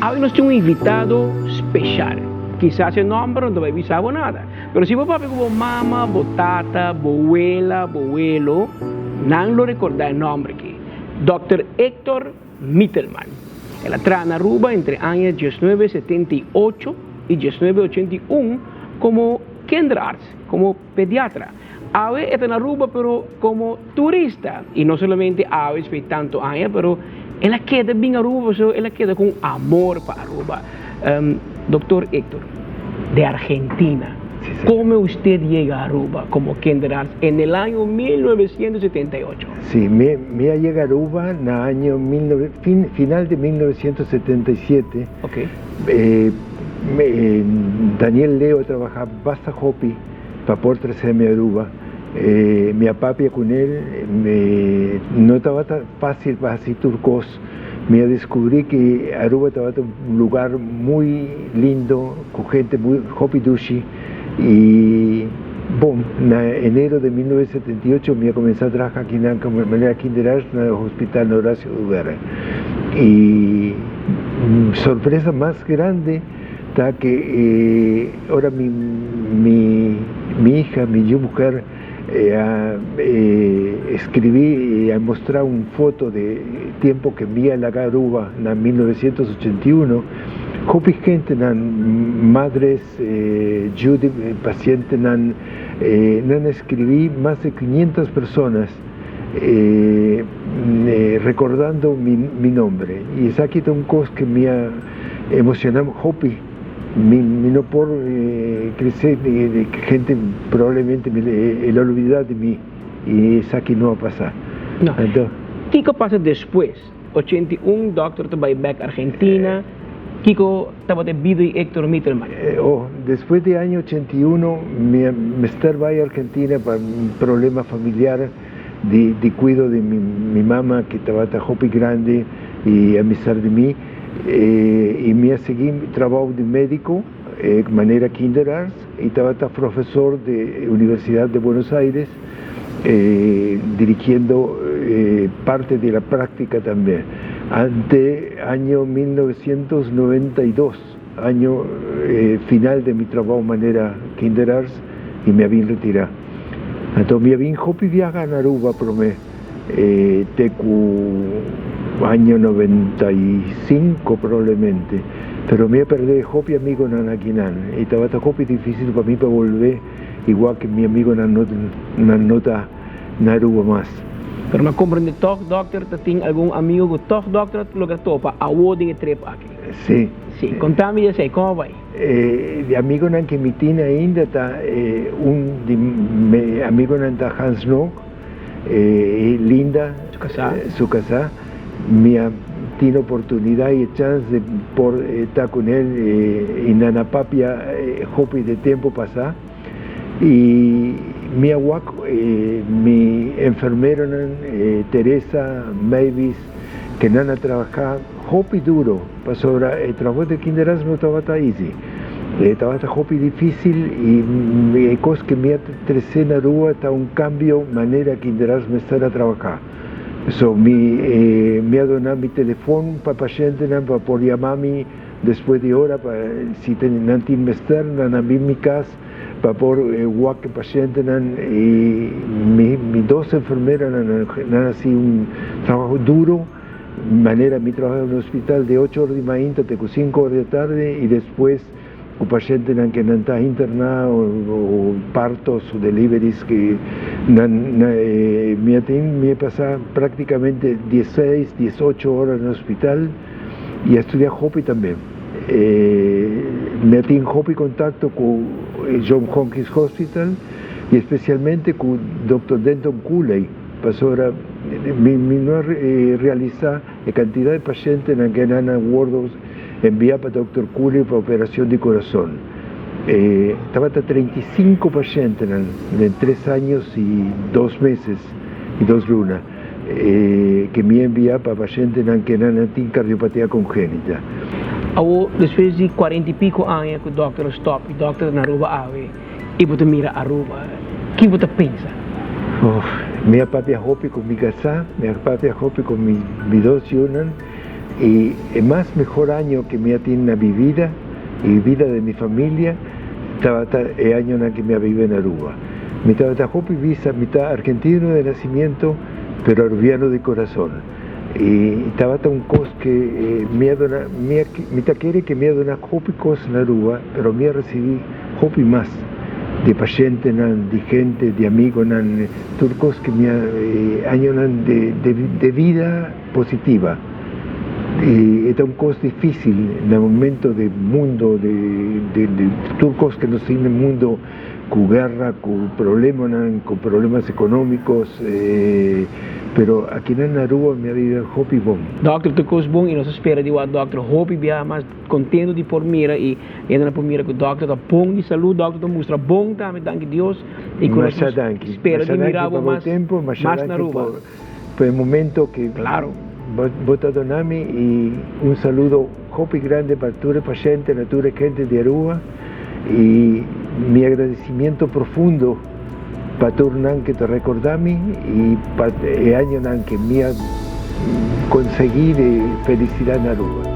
Awe nos tin un invitado special. Kisas e nomber no ta bay bisa bo nada, pero si bo papia cu bo mama, bo tata, bo wela, bo welo, nan lo recorda e nomber aki, Dòkter Hector Mittelman. El a traha na Aruba entre aña 1978 y 1981 como kinderarts, como pediatra. Awe e ta na Aruba pero como turista y no solamente awe espe tanto aña pero el a keda bin Aruba pasobra el a keda cu un amor pa Aruba. Doctor Hector, de Argentina, como usted yega Aruba como kinderarts en el año 1978? Si, mi mi a yega Aruba na año mil nove fin final de 1977. Okay. Daniel Leo a trabaha basta hopi pa por trece mi Aruba. Mi a papia cu nel, no tabata facil pa haci tur cos. Mi a descubri cu Aruba tabata un lugar muy lindo, cu gente muy hopi dushi y bon, na enero de 1978 mi a cuminsa traha akinan como manera kinderarts na Hospital Horacio Oduber. Y sorpresa mas grande ta cu ora mi mi mi hija, mi yu mujer a escribi y a mostra un foto de tiempo que mi a laga Aruba na 1981, hopi gentenan, madres, yu di pacientenan, nan a escribi mas de quinientas personas recordando mi mi nombre y esaki ta un cos que mi a emociona hopi. Mi mi no por crece di que gente probablemente mi el a olbida di mi y esaki no a pasa. No. Anto. Kiko pasa despues? 81 dokter ta bai bek Argentina. Kiko tabata e bida di Hector Mittelman? Oh, despues di aña 81 mi a mester bai Argentina pa un problema familiar di di cuido di mi mi mama ki tabata hopi grandi y a mester di mi. Y mi a sigui mi trabou di medico manera kinderarts y tabata profesor di Universidad de Buenos Aires dirigiendo parte di la practica tambe. Ante año 1992, año final di mi trabou manera kinderarts y mi a bin retira. Anto mi a bin hopi biaha na Aruba prome. Te cu año 95 probablemente, pero mi a perde hopi amigonan akinan y tabata hopi dificil pa mi pa bolbe igual que mi amigonan no nan no ta na Aruba mas. Pero mi a comprende toch dokter ta tin algun amigo cu toch dokter a logra topa awo den e trip aki. Si. Si, conta mi di esey, como bay? Di amigonan cu mi tin ainda ta un di mi amigonan ta Hans Nok. E Linda, su casá, mi a tin oportunidad y e chance de por ta con el y nan a papia hopi de tempo pasá y mi a wak mi enfermeronan Teresa, Mavis que nan a trabaja hopi duro pasobra e trabajo de kinderarts no tabata easy, e tabata hopi dificil y e cos que mi a Trece na rua ta un cambio manera kinderarts mester a trabaja. So mi mi a dona mi telefon pa pacientenan pa por yama mi despues di ora pa si nan tin mester nan a bin mi cas pa por wak e pacientenan y mi mi dos enfermeranan nan a haci un trabajo duro manera mi trabaja na hospital de ocho ora di mainta te cu cinco ora di tarde y despues Ku pashentenan ke nan ta interná o partos o deliveries ke nan mi a tin mi a pasa práktikamente dieseis, diesocho ora na hospital i a studia hopi tambe. Mi a tin hopi kontakto ku John Hopkins Hospital i espesialmente ku Dokter Denton Cooley pasobra mi mi no a realisá e kantidat di pashentenan ke nan a wòrdu Enviá pa Dòkter Cooley pa operacion di corazon. E tabata 35 pacientenan den tres años y dos meses y dos luna ke mi a enviá pa pacientenan ke nan a tin cardiopatia congénita. Awo despues di cuarenta y pico aña cu dòkter a stop y dòkter ta na Aruba awe y bo ta mira Aruba, ki bo ta pensa? Oh, mi a papia hopi cu mi casá, mi a papia hopi cu mi dos yunan. Y e mas mihó aña ku mi a tin na mi bida i bida di mi famia tabata e aña ku mi a biba na Aruba. Mi tabata hopi bisa, mi ta argentino di nasementu, pero arubiano di kurason. I tabata un kos ku mi a duna, mi, mi ta kere ku mi a duna hopi kos na Aruba, pero mi a risibí hopi mas di pashentenan, di hende, di amigunan, tur kos ku mi añanan di bida positivo. I ta un kos difísil na momento di mundu, di tur kos ku nos tin den mundu, ku guera, ku problema, ku problema ekonómiko, pero aki na Aruba mi a biba hopi bon. Dòkter, tur kos bon i nos ta spera di dòkter hopi biaha mas kontentu di por mira i ainda por mira ku dòkter ta bon di salú, dòkter ta mustra bon tambe, danki Dios. I ku nos spera di mira mas tempu, mas na Aruba. Pa e momento ku bo ta duna mi i un saludo hopi grandi pa tur pashènt, pa tur hende di Aruba i mi agradesimentu profundo pa tur nan ku ta rekordá mi i pa e añanan ku mi a konsiguí di felisidat na Aruba.